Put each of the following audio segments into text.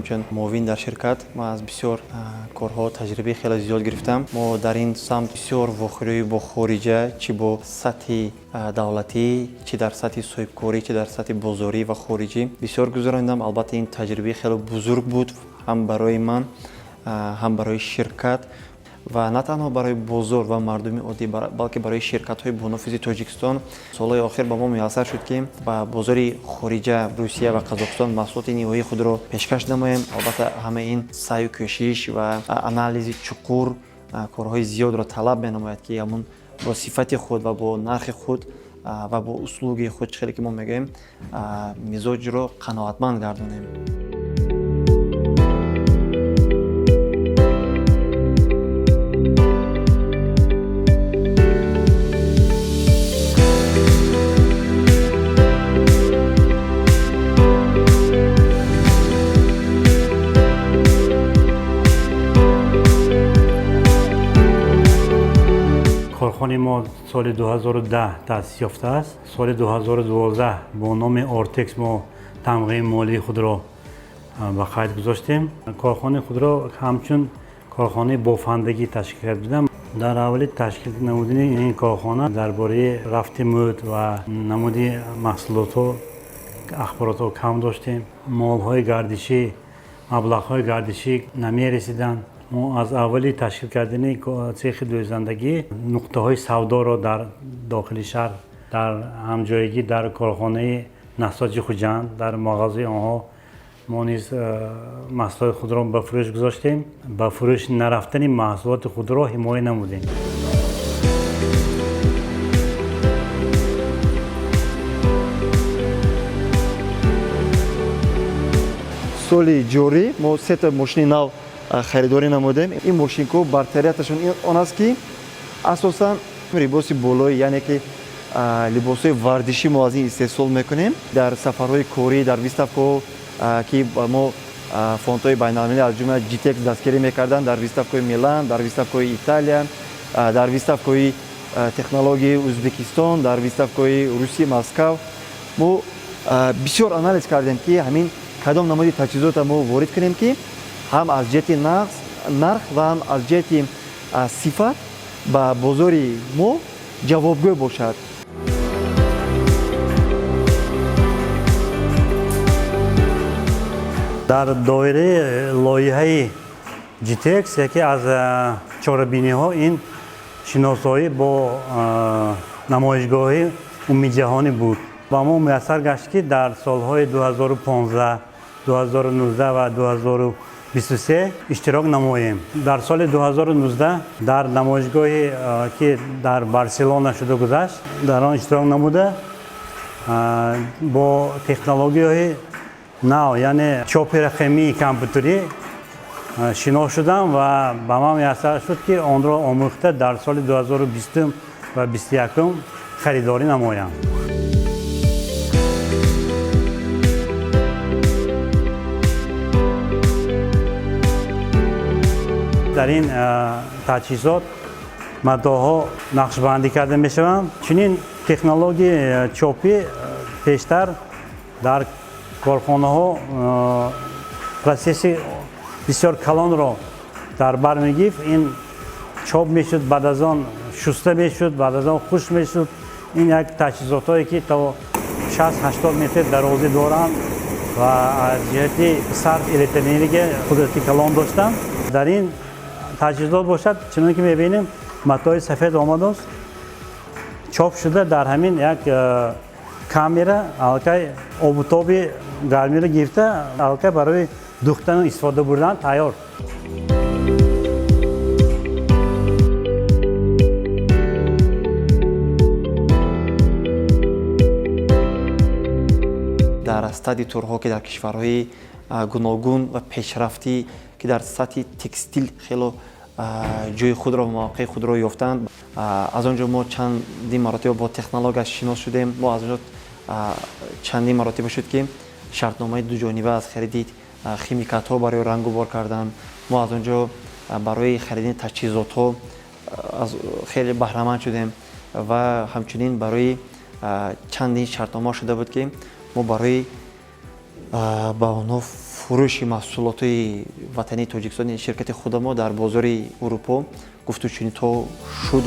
Ҳамчун муовин дар ширкат ман аз бисёр корҳо таҷрибаи хеле зиёд гирифтам. Мо дар ин самт бисёр вохӯриҳои бо хориҷа, чӣ бо сатҳи давлатӣ, чӣ дар сатҳи соҳибкорӣ, чӣ дар сатҳи бозорӣ ва хориҷӣ бисёр гузарондам. Албатта, ин таҷрибаи хеле бузург буд ҳам барои ман, ҳам барои ширкат ва на танҳо барои бозор ва мардуми оддӣ, балки барои ширкатҳои бонуфузи Тоҷикистон. Солҳои охир ба мо муяссар шуд, ки ба бозори хориҷа, Русия ва Қазоқистон маҳсулоти ниҳоии худро пешкаш намоем. Албатта, ҳамаи ин саъю кӯшиш ва анализи чуқур, корҳои зиёдро талаб менамояд, ки ҳамун бо сифати худ ва бо нархи худ ва бо услуги худ, чӣ хеле ки мо мегӯем, мизоҷро қаноатманд гардонем. Корхонаи мо соли 2010 таъсис ёфтааст. Соли 2012 бо номи Ортекс мо тамғаи молии худро ба қайд гузоштем. Корхонаи худро ҳамчун корхонаи бофандагӣ ташкил карда будам. Дар аввали ташкил намудани ин корхона дар бораи рафти мӯд ва намуди маҳсулотҳо ахборотҳо кам доштем. Молҳои гардишӣ, маблағҳои гардишӣ намерасиданд. Мо аз аввали ташкил кардани цехи дӯзандагӣ нуқтаҳои савдоро дар дохили шаҳр, дар ҳамҷоягӣ дар корхонаи Насоҷи Хуҷанд, дар мағозаи онҳо мо низ маҳсулоти худро ба фурӯш гузоштем. Ба фурӯш нарафтани маҳсулоти худро ҳимоя намудем. Соли ҷорӣ мо сета мошини нав харидорӣ намудем. Ин мошинко бартарияташон он аст, ки асосан либоси болоӣ, яъне ки либосҳои варзишӣ мо аз ин истеҳсол мекунем. Дар сафарҳои корӣ, дар выставкаҳо, ки ба мо фондҳои байналмилалӣ, аз ҷумла Gitex, дастгирӣ мекарданд, дар выставкаҳои Милан, дар выставкаҳои Италия, дар выставкаҳои технологияи Ӯзбекистон, дар выставкаҳои Русия, Москав, мо бисёр анализ кардем, ки ҳамин кадом намуди таҷҳизотро мо ворид кунем, ки ҳам аз ҷиҳати нарх ва ҳам аз ҷиҳати сифат ба бозори мо ҷавобгӯ бошад. Дар доираи лоиҳаи Gitex яке аз чорабиниҳо ин шиносоӣ бо намоишгоҳи умумиҷаҳонӣ буд. Ба мо муяссар гашт, ки дар солҳои 2015, 2019 ва 2023 иштирок намоем. Дар соли 2019 дар намоишгоҳе, ки дар Барселона шуда гузашт, дар он иштирок намуда, бо технологияҳои нав, яъне чопи рақамии компютерӣ шинос шудам ва ба ман муяссар шуд, ки онро омӯхта, дар соли 2020 ва 21 харидорӣ намоям. Дар ин таҷҳизот матоъҳо нақшбандӣ карда мешаванд. Чунин технологияи чопӣ пештар дар корхонаҳо процесси бисёр калонро дар бар мегирифт. Ин чоп мешуд, баъд аз он шуста мешуд, баъд аз он хушк мешуд. Ин як таҷҳизотҳое, ки то 60-80 метр дарозӣ доранд ва аз ҷиҳати сарф электроэнергия қудрати калон доштанд. Дар ин таҷҳизот бошад, чунон ки мебинем, матои сафед омадааст, чоп шуда, дар ҳамин як камера аллакай обутоби гармиро гирифта, аллакай барои духтану истифода бурдан тайёр. Дар study tour ҳо, ки дар кишварҳои гуногун ва пешрафтӣ, ки дар сатҳи текстил хело ҷои худро ва мавқеи худро ёфтанд, аз он ҷо мо чандин маротиба бо технология шинос шудем. Мо аз он ҷо чандин маротиба шуд, ки шартномаи дуҷониба аз хариди химикатҳо барои рангу бор кардан, мо аз он ҷо барои харидани таҷҳизотҳо хеле баҳраманд шудем ва ҳамчунин барои чандин шартнома шуда буд, ки мо барои ба онҳо Фурӯши маҳсулотҳои ватании Тоҷикистон, ширкати худамо дар бозори Урупо гуфтушунидҳо шуд.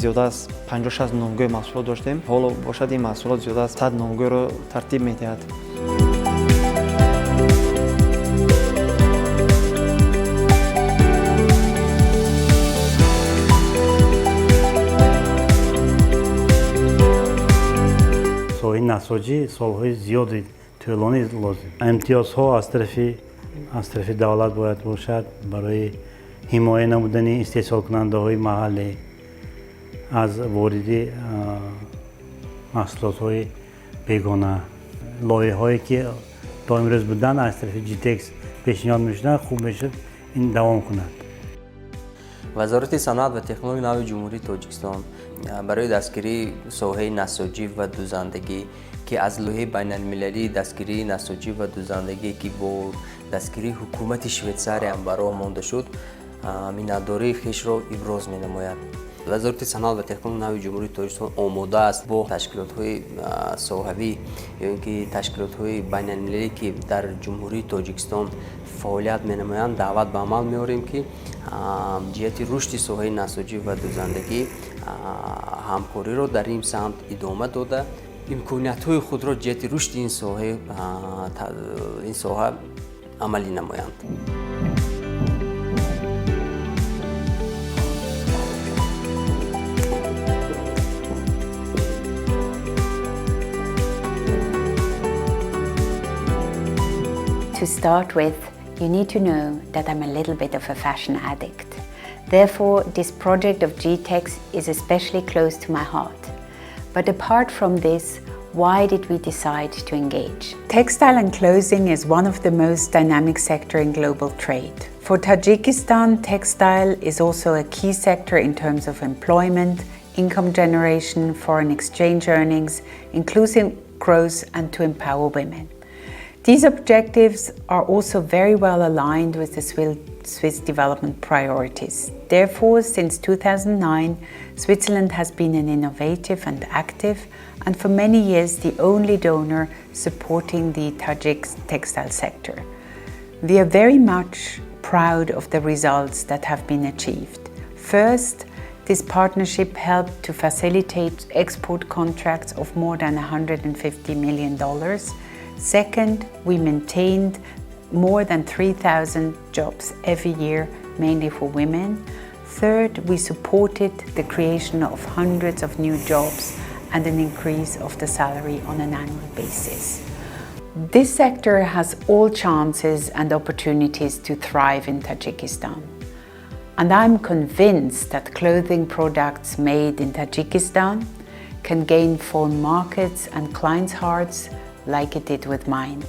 Зиёда аз 50-60 номгӯи маҳсулот доштем. Ҳоло бошад, ин маҳсулот зиёда аз 100 номгӯйро тартиб медиҳад. Соҳаи насоҷӣ солҳои зиёди тӯлонӣ лозим. Имтиёзҳо аз тарафи давлат бояд бошад барои ҳимоя намудани истеҳсолкунандаҳои маҳаллӣ аз вориди маҳсулотҳои бегона. Лоиҳаҳое, ки то имрӯз буданд, аз тарафи ГИТЕКС пешниҳод мешуданд, хуб мешуд, ин давом кунад. Вазорати саноат ва технологияи нави Ҷумҳурии Тоҷикистон барои дастгирии соҳаи насоҷӣ ва дузандагӣ, ки аз лоиҳаи байналмилалии дастгирии насоҷӣ ва дузандагӣ, ки бо дастгирии ҳукумати Швейтсария ба роҳ монда шуд, миннатдории хешро иброз менамояд. Вазорати саноат ва технологияи нави Ҷумҳурии Тоҷикистон омода аст бо ташкилотҳои соҳавӣ ё ин ки ташкилотҳои байналмилалӣ, ки дар Ҷумҳурии Тоҷикистон фаъолият менамоянд, даъват ба амал меорем, ки ҷиҳати рушди соҳаи насоҷӣ ва дузандагӣ ҳамкориро дар ин самт идома дода, имкониятҳои худро ҷиҳати рушди ин соҳа амалӣ намоянд. To start with, you need to know that I'm a little bit of a fashion addict. Therefore, this project of GITEX is especially close to my heart. But apart from this, why did we decide to engage? Textile and clothing is one of the most dynamic sector in global trade. For Tajikistan, textile is also a key sector in terms of employment, income generation, foreign exchange earnings, inclusive growth and to empower women. These objectives are also very well aligned with the Swiss development priorities. Therefore, since 2009, Switzerland has been an innovative and active, and for many years the only donor supporting the Tajik textile sector. We are very much proud of the results that have been achieved. First, this partnership helped to facilitate export contracts of more than $150 million. Second, we maintained more than 3,000 jobs every year, mainly for women. Third, we supported the creation of hundreds of new jobs and an increase of the salary on an annual basis. This sector has all chances and opportunities to thrive in Tajikistan. And I'm convinced that clothing products made in Tajikistan can gain foreign markets and clients' hearts like it did with mine.